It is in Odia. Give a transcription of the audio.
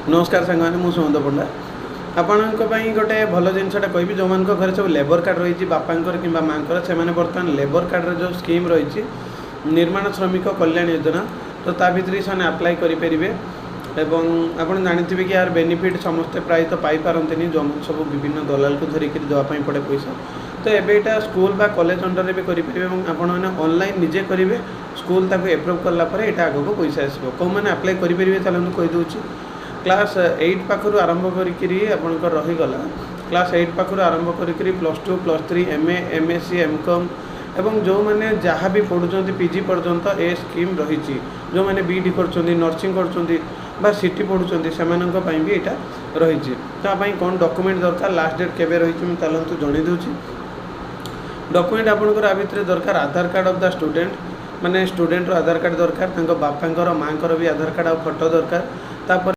ନମସ୍କାର ସାଙ୍ଗମାନେ, ମୁଁ ସୁମନ୍ତ ପଣ୍ଡା। ଆପଣଙ୍କ ପାଇଁ ଗୋଟେ ଭଲ ଜିନିଷଟା କହିବି। ଯେଉଁମାନଙ୍କ ଘରେ ସବୁ ଲେବର କାର୍ଡ଼ ରହିଛି, ବାପାଙ୍କର କିମ୍ବା ମାଆଙ୍କର, ସେମାନେ ବର୍ତ୍ତମାନ ଲେବର କାର୍ଡ଼ର ଯେଉଁ ସ୍କିମ୍ ରହିଛି, ନିର୍ମାଣ ଶ୍ରମିକ କଲ୍ୟାଣ ଯୋଜନା, ତ ତା ଭିତରେ ସେମାନେ ଆପ୍ଲାଏ କରିପାରିବେ। ଏବଂ ଆପଣ ଜାଣିଥିବେ କି ଏହାର ବେନିଫିଟ୍ ସମସ୍ତେ ପ୍ରାୟତଃ ପାଇପାରନ୍ତିନି, ଯେଉଁମାନେ ସବୁ ବିଭିନ୍ନ ଦଲାଲକୁ ଧରିକିରି ଦେବା ପାଇଁ ପଡ଼େ ପଇସା। ତ ଏବେ ଏଇଟା ସ୍କୁଲ ବା କଲେଜ ଅଣ୍ଡରରେ ବି କରିପାରିବେ ଏବଂ ଆପଣମାନେ ଅନଲାଇନ୍ ନିଜେ କରିବେ, ସ୍କୁଲ ତାକୁ ଏପ୍ରୁଭ୍ କଲା ପରେ ଏଇଟା ଆଗକୁ ପଇସା ଆସିବ। କେଉଁମାନେ ଆପ୍ଲାଏ କରିପାରିବେ, ଚାଲନ୍ତୁ କହିଦେଉଛି। କ୍ଲାସ୍ 8 ପାଖରୁ ଆରମ୍ଭ କରିକିରି ଆପଣଙ୍କର ରହିଗଲା, କ୍ଲାସ୍ 8 ପାଖରୁ ଆରମ୍ଭ କରିକିରି +2, +3, MA, MSc, M.Com ଏବଂ ଯେଉଁମାନେ ଯାହା ବି ପଢ଼ୁଛନ୍ତି, ପିଜି ପର୍ଯ୍ୟନ୍ତ ଏ ସ୍କିମ୍ ରହିଛି। ଯେଉଁମାନେ ବିଇଡ଼ି କରୁଛନ୍ତି, ନର୍ସିଂ କରୁଛନ୍ତି ବା ସିଟି ପଢ଼ୁଛନ୍ତି, ସେମାନଙ୍କ ପାଇଁ ବି ଏଇଟା ରହିଛି। ତା ପାଇଁ କ'ଣ ଡକୁମେଣ୍ଟ ଦରକାର, ଲାଷ୍ଟ ଡେଟ୍ କେବେ ରହିଛି, ମୁଁ ଚାଲନ୍ତୁ ଜଣାଇ ଦେଉଛି। ଡକୁମେଣ୍ଟ ଆପଣଙ୍କର ଆ ଭିତରେ ଦରକାର ଆଧାର କାର୍ଡ଼ ଅଫ୍ the student, ମାନେ ଷ୍ଟୁଡେଣ୍ଟର ଆଧାର କାର୍ଡ଼ ଦରକାର, ତାଙ୍କ ବାପାଙ୍କର ମାଆଙ୍କର ବି ଆଧାର କାର୍ଡ଼ ଆଉ ଫଟୋ ଦରକାର। ତାପରେ